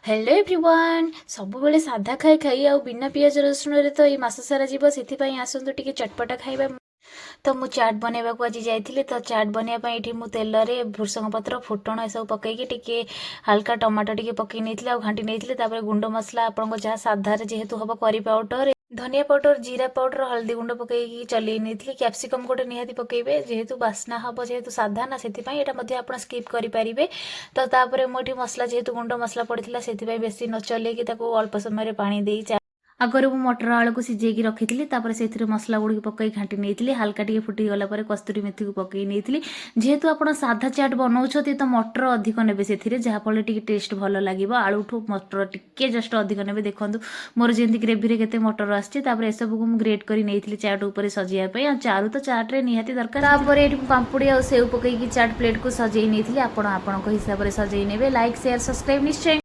Hello everyone. ସବୁବେଳେ ସାଧା ଖାଇ ଖାଇ ଆଉ ବିନା ପିଆଜ ରସୁଣରେ ତ ଏଇ ମାସ ସାରା ଯିବ। ସେଥିପାଇଁ ଆସନ୍ତୁ, ଟିକେ ଚଟପଟା ଖାଇବା। ତ ମୁଁ ଚାଟ୍ ବନେଇବାକୁ ଆଜି ଯାଇଥିଲି। ତ ଚାଟ୍ ବନେଇବା ପାଇଁ ଏଠି ମୁଁ ତେଲରେ ଭୃସଙ୍ଗ ପତ୍ର, ଫୁଟଣ ଏସବୁ ପକେଇକି ଟିକେ ହାଲକା ଟମାଟୋ ଟିକେ ପକେଇ ନେଇଥିଲି ଆଉ ଘାଣ୍ଟି ନେଇଥିଲି। ତାପରେ ଗୁଣ୍ଡ ମସଲା, ଆପଣଙ୍କ ଯାହା ସାଧାରେ ଯେହେତୁ ହବ, କରି ପାଉଡର, ଧନିଆ ପାଉଡର, ଜିରା ପାଉଡର, ହଳଦୀ ଗୁଣ୍ଡ ପକେଇକି ଚଲେଇ ନେଇଥିଲି। କ୍ୟାପ୍ସିକମ୍ ଗୋଟେ ନିହାତି ପକେଇବେ, ଯେହେତୁ ବାସ୍ନା ହବ, ଯେହେତୁ ସାଧା ନା ସେଥିପାଇଁ। ଏଇଟା ମଧ୍ୟ ଆପଣ ସ୍କିପ୍ କରିପାରିବେ। ତ ତାପରେ ମୁଁ ଏଠି ମସଲା, ଯେହେତୁ ଗୁଣ୍ଡ ମସଲା ପଡ଼ିଥିଲା, ସେଥିପାଇଁ ବେଶୀ ନ ଚଲେଇକି ତାକୁ ଅଳ୍ପ ସମୟରେ ପାଣି ଦେଇ ଆଗରୁ ମୁଁ ମଟର ଆଳୁକୁ ସିଝେଇକି ରଖିଥିଲି। ତାପରେ ସେଥିରେ ମସଲା ଗୁଡ଼ିକୁ ପକେଇ ଘାଣ୍ଟି ନେଇଥିଲି। ହାଲକା ଟିକେ ଫୁଟିଗଲା ପରେ କସ୍ତୁରୀ ମେଥିକୁ ପକେଇ ନେଇଥିଲି। ଯେହେତୁ ଆପଣ ସାଧା ଚାଟ୍ ବନଉଛନ୍ତି, ତ ମଟର ଅଧିକ ନେବେ ସେଥିରେ, ଯାହାଫଳରେ ଟିକେ ଟେଷ୍ଟ ଭଲ ଲାଗିବ। ଆଳୁଠୁ ମଟର ଟିକେ ଜଷ୍ଟ ଅଧିକ ନେବେ। ଦେଖନ୍ତୁ, ମୋର ଯେମିତି ଗ୍ରେଭିରେ କେତେ ମଟର ଆସିଛି। ତାପରେ ଏସବୁକୁ ମୁଁ ଗ୍ରେଟ୍ କରି ନେଇଥିଲି ଚାଟ୍ ଉପରେ ସଜେଇବା ପାଇଁ। ଆଉ ଚାରୁ ତ ଚାଟ୍ରେ ନିହାତି ଦରକାର। ତାପରେ ଏଠି ମୁଁ ପାମ୍ପୁଡ଼ି ଆଉ ସେଉ ପକେଇକି ଚାଟ୍ ପ୍ଲେଟ୍କୁ ସଜେଇ ନେଇଥିଲି। ଆପଣ ଆପଣଙ୍କ ହିସାବରେ ସଜେଇ ନେବେ। ଲାଇକ୍, ସେୟାର, ସବସ୍କ୍ରାଇବ୍ ନିଶ୍ଚୟ।